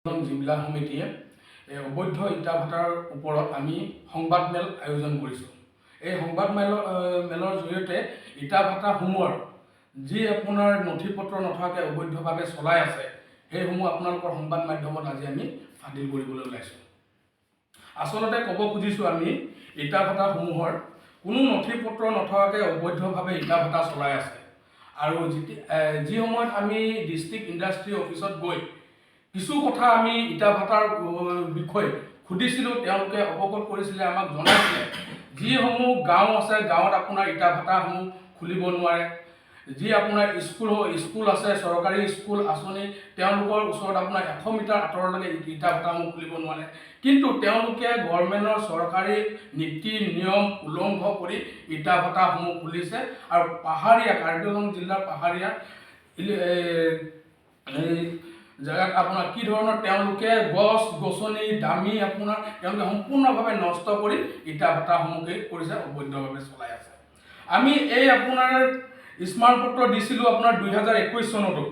জিলা সমিতিয়ে এই অবৈধ ইটা ভাটাৰ ওপৰত আমি সংবাদমেল আয়োজন কৰিছোঁ। এই সংবাদমেলৰ মেলৰ জৰিয়তে ইটা ভাটাসমূহৰ যি আপোনাৰ নথি পত্ৰ নথকাকৈ অবৈধভাৱে চলাই আছে, সেইসমূহ আপোনালোকৰ সংবাদ মাধ্যমত আজি আমি ফাদিল কৰিবলৈ ওলাইছোঁ। আচলতে ক'ব খুজিছোঁ, আমি ইটা ভাটাসমূহৰ কোনো নথি পত্ৰ নথকাকৈ অবৈধভাৱে ইটা ভাটা চলাই আছে। আৰু যি সময়ত আমি ডিষ্ট্ৰিক্ট ইণ্ডাষ্ট্ৰী অফিচত গৈ কিছু কথা আমি ইটা ভাটাৰ বিষয়ে সুধিছিলোঁ, তেওঁলোকে অৱগত কৰিছিলে, আমাক জনাইছিলে, যিসমূহ গাঁও আছে, গাঁৱত আপোনাৰ ইটা ভাটাসমূহ খুলিব নোৱাৰে। যি আপোনাৰ স্কুল স্কুল আছে, চৰকাৰী স্কুল আঁচনি, তেওঁলোকৰ ওচৰত আপোনাৰ 100 মিটাৰ আঁতৰলৈকে ইটা ভাটাসমূহ খুলিব নোৱাৰে। কিন্তু তেওঁলোকে গভৰ্ণমেণ্টৰ চৰকাৰী নীতি নিয়ম উলংঘ কৰি ইটা ভাটাসমূহ খুলিছে আৰু পাহাৰীয়া কাৰ্বি আংলং জিলাৰ পাহাৰীয়া এই জেগাত আপোনাৰ কি ধৰণৰ তেওঁলোকে গছ গছনি দামী আপোনাৰ তেওঁলোকে সম্পূৰ্ণভাৱে নষ্ট কৰি ইটা ভাটাসমূহকে কৰিছে, অবৈধভাৱে চলাই আছে। আমি এই আপোনাৰ স্মাৰকপত্ৰ দিছিলোঁ আপোনাৰ 2021 চনতো,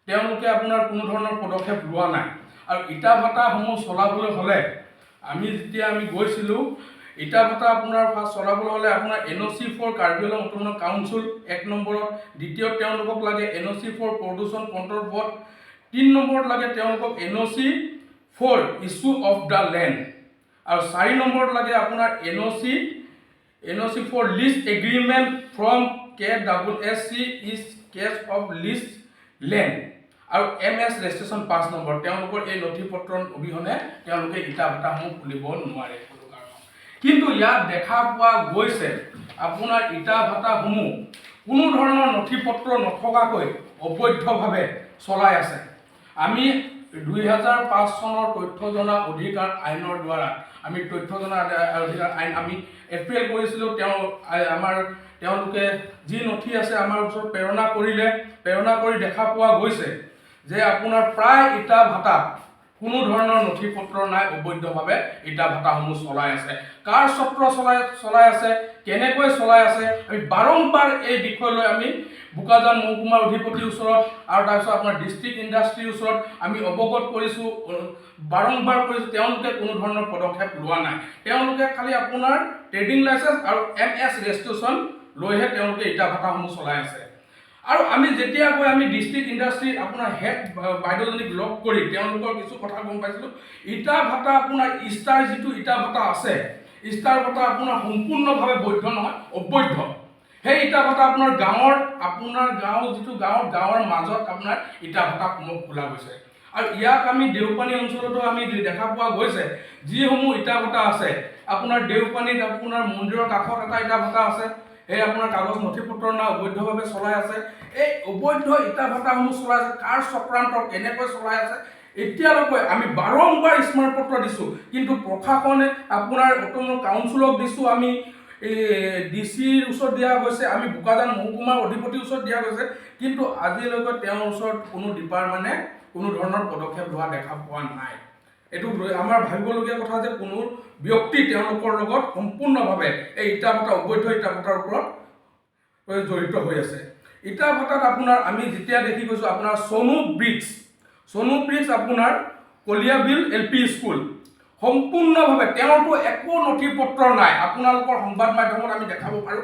তেওঁলোকে আপোনাৰ কোনো ধৰণৰ পদক্ষেপ লোৱা নাই। আৰু ইটা ভাটাসমূহ চলাবলৈ হ'লে আমি যেতিয়া আমি গৈছিলোঁ, ইটা ভাটা আপোনাৰ ফাৰ্ষ্ট চলাবলৈ হ'লে আপোনাৰ NOC for Karbi Anglong Autonomous Council এক নম্বৰত, দ্বিতীয়ত তেওঁলোকক লাগে NOC for Pollution Control Board, তিনি নম্বৰত লাগে তেওঁলোকক NOC for issue of the land আৰু চাৰি নম্বৰত লাগে আপোনাৰ NOC for lease agreement from KSSC in case of lease land আৰু এম এছ ৰেজিষ্ট্ৰেশ্যন পাঁচ নম্বৰ। তেওঁলোকৰ এই নথি পত্ৰ অবিহনে তেওঁলোকে ইটা ভাটাসমূহ খুলিব নোৱাৰে কোনো কাৰণত। কিন্তু ইয়াত দেখা পোৱা গৈছে, আপোনাৰ ইটা ভাটাসমূহ কোনো ধৰণৰ নথি পত্ৰ নথকাকৈ অবৈধভাৱে চলাই আছে। আমি 2005 চনৰ তথ্য জনা অধিকাৰ আইনৰ দ্বাৰা, আমি তথ্য জনা অধিকাৰ আইন আমি এপিল কৰিছিলোঁ। তেওঁ আমাৰ তেওঁলোকে যি নথি আছে আমাৰ ওচৰত প্ৰেৰণা কৰিলে। প্ৰেৰণা কৰি দেখা পোৱা গৈছে যে আপোনাৰ প্ৰায় ইটা ভাটাত কোনো ধৰণৰ নথি পত্ৰ নাই, অবৈধভাৱে ইটা ভাটাসমূহ চলাই আছে। কাৰ ছত্ৰ চলাই চলাই আছে, কেনেকৈ চলাই আছে, আমি বাৰম্বাৰ এই বিষয় লৈ আমি বোকাজান মহকুমাৰ অধিপতিৰ ওচৰত আৰু তাৰপিছত আপোনাৰ ডিষ্ট্ৰিক্ট ইণ্ডাষ্ট্ৰীৰ ওচৰত আমি অৱগত কৰিছোঁ, বাৰম্বাৰ কৰিছোঁ। তেওঁলোকে কোনো ধৰণৰ পদক্ষেপ লোৱা নাই। তেওঁলোকে খালি আপোনাৰ ট্ৰেডিং লাইচেঞ্চ আৰু এম এছ ৰেজিষ্ট্ৰেশ্যন লৈহে তেওঁলোকে ইটা ভাটাসমূহ চলাই আছে। আৰু আমি যেতিয়া গৈ আমি ডিষ্ট্ৰিক্ট ইণ্ডাষ্ট্ৰীৰ আপোনাৰ হেড বাইদেউজনীক লগ কৰি তেওঁলোকৰ কিছু কথা গম পাইছিলোঁ। ইটা ভাটা আপোনাৰ ষ্টাৰ যিটো ইটা ভাটা আছে, ষ্টাৰ ভাটা আপোনাৰ সম্পূৰ্ণভাৱে বৈধ নহয়, অবৈধ। সেই ইটা ভাটা আপোনাৰ গাঁৱৰ আপোনাৰ গাঁও যিটো গাঁৱত গাঁৱৰ মাজত আপোনাৰ ইটা ভাটাসমূহ খোলা গৈছে। আৰু ইয়াত আমি দেওপানী অঞ্চলতো আমি দেখা পোৱা গৈছে, যিসমূহ ইটা ভাটা আছে, আপোনাৰ দেওপানীত আপোনাৰ মন্দিৰৰ কাষত এটা ইটা ভাটা আছে, সেই আপোনাৰ কাগজ নথি পত্ৰ নাই, অবৈধভাৱে চলাই আছে। এই অবৈধ ইটা ভাটাসমূহ চলাই আছে, কাৰ চক্ৰান্ত, কেনেকৈ চলাই আছে, এতিয়ালৈকে আমি বাৰম্বাৰ স্মাৰকপত্ৰ দিছোঁ, কিন্তু প্ৰশাসনে আপোনাৰ অট'নমাছ কাউন্সিলক দিছোঁ, আমি এই ডি চিৰ ওচৰত দিয়া গৈছে, আমি বোকাজান মহকুমাৰ অধিপতিৰ ওচৰত দিয়া গৈছে, কিন্তু আজিলৈকে তেওঁৰ ওচৰত কোনো ডিপাৰ্টমেণ্টে কোনো ধৰণৰ পদক্ষেপ লোৱা দেখা পোৱা নাই। এইটো আমাৰ ভাবিবলগীয়া কথা যে কোনো ব্যক্তি তেওঁলোকৰ লগত সম্পূৰ্ণভাৱে এই ইটা ভাটা, অবৈধ ইটা ভাটাৰ ওপৰত জড়িত হৈ আছে। ইটা ভাটাত আপোনাৰ আমি যেতিয়া দেখি গৈছোঁ, আপোনাৰ চনু ব্ৰিক্স, চনু ব্ৰিক্স আপোনাৰ কলিয়াবিল এল পি স্কুল, সম্পূৰ্ণভাৱে তেওঁৰতো একো নথি পত্ৰ নাই। আপোনালোকৰ সংবাদ মাধ্যমত আমি দেখাব পাৰোঁ,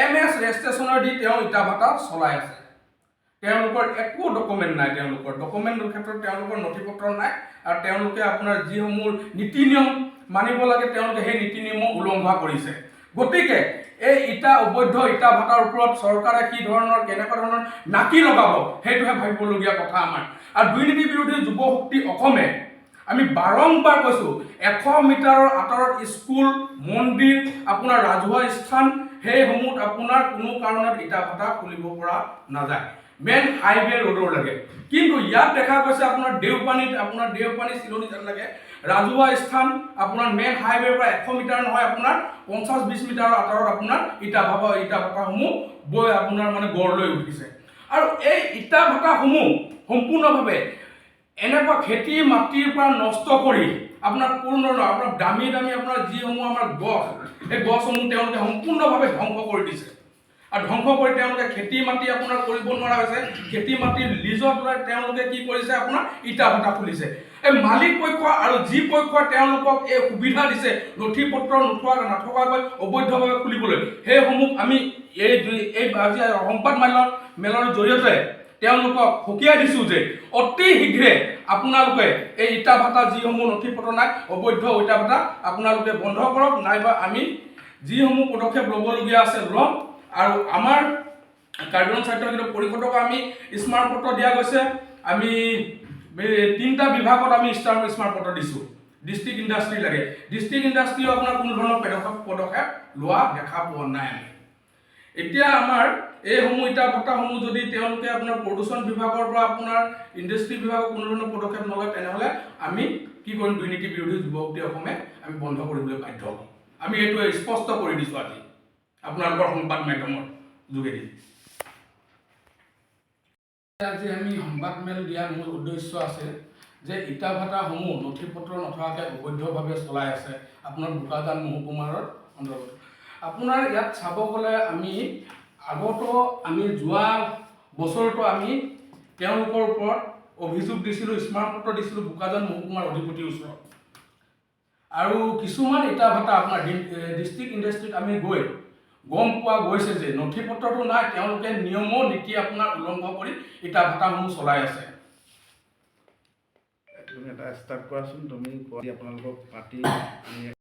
এম এছ ৰেজিষ্ট্ৰেশ্যনৰ দি তেওঁ ইটা ভাটা চলাই আছে। তেওঁলোকৰ একো ডকুমেণ্ট নাই, তেওঁলোকৰ ডকুমেণ্টৰ ক্ষেত্ৰত তেওঁলোকৰ নথি পত্ৰ নাই আৰু তেওঁলোকে আপোনাৰ যিসমূহ নীতি নিয়ম মানিব লাগে, তেওঁলোকে সেই নীতি নিয়মো উলংঘা কৰিছে। গতিকে এই ইটা অবৈধ ইটা ভাটাৰ ওপৰত চৰকাৰে কি ধৰণৰ, কেনেকুৱা ধৰণৰ নাকি লগাব, সেইটোহে ভাবিবলগীয়া কথা আমাৰ। আৰু দুৰ্নীতি বিৰোধী যুৱ শক্তি অসমে আমি বাৰম্বাৰ কৈছোঁ, 100 মিটাৰৰ আঁতৰত স্কুল, মন্দিৰ, আপোনাৰ ৰাজহুৱা স্থান, সেইসমূহত আপোনাৰ কোনো কাৰণত ইটা ভাটা খুলিব পৰা নাযায়, মেইন হাইৱে ৰোডৰ লাগে। কিন্তু ইয়াত দেখা গৈছে আপোনাৰ দেওপানীত, আপোনাৰ দেওপানী চিলনী লাগে ৰাজহুৱা স্থান, আপোনাৰ মেইন হাইৱেৰ পৰা 100 মিটাৰ নহয়, আপোনাৰ 50-20 মিটাৰৰ আঁতৰত আপোনাৰ ইটা ভাটাসমূহ বৈ আপোনাৰ মানে গঢ় লৈ উঠিছে। আৰু এই ইটা ভাটাসমূহ সম্পূৰ্ণভাৱে এনেকুৱা খেতি মাটিৰ পৰা নষ্ট কৰি আপোনাৰ কোনো ধৰণৰ আপোনাৰ দামী দামী আপোনাৰ যিসমূহ আমাৰ গছ, সেই গছসমূহ তেওঁলোকে সম্পূৰ্ণভাৱে ধ্বংস কৰি দিছে। আৰু ধ্বংস কৰি তেওঁলোকে খেতি মাটি আপোনাৰ কৰিব নোৱাৰা হৈছে। খেতি মাটি লিজত লৈ তেওঁলোকে কি কৰিছে, আপোনাৰ ইটা ভাটা খুলিছে। এই মালিক পক্ষ আৰু যি পক্ষই তেওঁলোকক এই সুবিধা দিছে নথি পত্ৰ নথকাকৈ অবৈধভাৱে খুলিবলৈ, সেইসমূহ আমি এই আজি সংবাদ মেলৰ জৰিয়তে তেওঁলোকক সকীয়াই দিছোঁ যে অতি শীঘ্ৰে আপোনালোকে এই ইটা ভাটা যিসমূহ নথি পত্ৰ নাই, অবৈধ ইটা ভাটা আপোনালোকে বন্ধ কৰক, নাইবা আমি যিসমূহ পদক্ষেপ ল'বলগীয়া আছে ল'ম। আৰু আমাৰ কাৰ্বি আংলং স্বায়ত্তশাসিত পৰিষদক আমি স্মাৰকপত্ৰ দিয়া গৈছে। আমি এই তিনিটা বিভাগত আমি স্মাৰকপত্ৰ দিছোঁ। ডিষ্ট্ৰিক্ট ইণ্ডাষ্ট্ৰি লাগে, ডিষ্ট্ৰিক্ট ইণ্ডাষ্ট্ৰিও আপোনাৰ কোনো ধৰণৰ পদক্ষেপ লোৱা দেখা পোৱা নাই। আমি এতিয়া আমাৰ এইসমূহ ইটা ভাটাসমূহ যদি তেওঁলোকে আপোনাৰ প্ৰদূষণ বিভাগৰ পৰা আপোনাৰ ইণ্ডাষ্ট্ৰি বিভাগৰ কোনো ধৰণৰ পদক্ষেপ নলয়, তেনেহ'লে আমি কি কৰিম? দুৰ্নীতি বিৰোধী যুৱ শক্তি অসমে আমি বন্ধ কৰিবলৈ বাধ্য হ'ম। আমি এইটো স্পষ্ট কৰি দিছোঁ আজি আপোনালোকৰ সংবাদ মাধ্যমৰ যোগেদি। আজি আমি সংবাদমেল দিয়াৰ মূল উদ্দেশ্য আছে যে ইটা ভাটাসমূহ নথি পত্ৰ নথকাকৈ অবৈধভাৱে চলাই আছে আপোনাৰ বোকাজান মহকুমাৰ অন্তৰ্গত। আপোনাৰ ইয়াত চাব গ'লে আমি আগতো আমি যোৱা বছৰতো আমি তেওঁলোকৰ ওপৰত অভিযোগ দিছিলোঁ, স্মাৰকপত্ৰ দিছিলোঁ বোকাজান মহকুমাৰ অধিপতিৰ ওচৰত। আৰু কিছুমান ইটা ভাটা আপোনাৰ ডিষ্ট্ৰিক্ট ইণ্ডাষ্ট্ৰীত আমি গৈ গম পোৱা গৈছে যে নথি পত্ৰটো নাই, তেওঁলোকে নিয়মো নীতি আপোনাৰ উলংঘ কৰি ইটা ভাটাসমূহ চলাই আছে। তুমি এটা ষ্টাৰ্ট কৰাচোন। তুমি কোৱা, আপোনালোকক মাতি আমি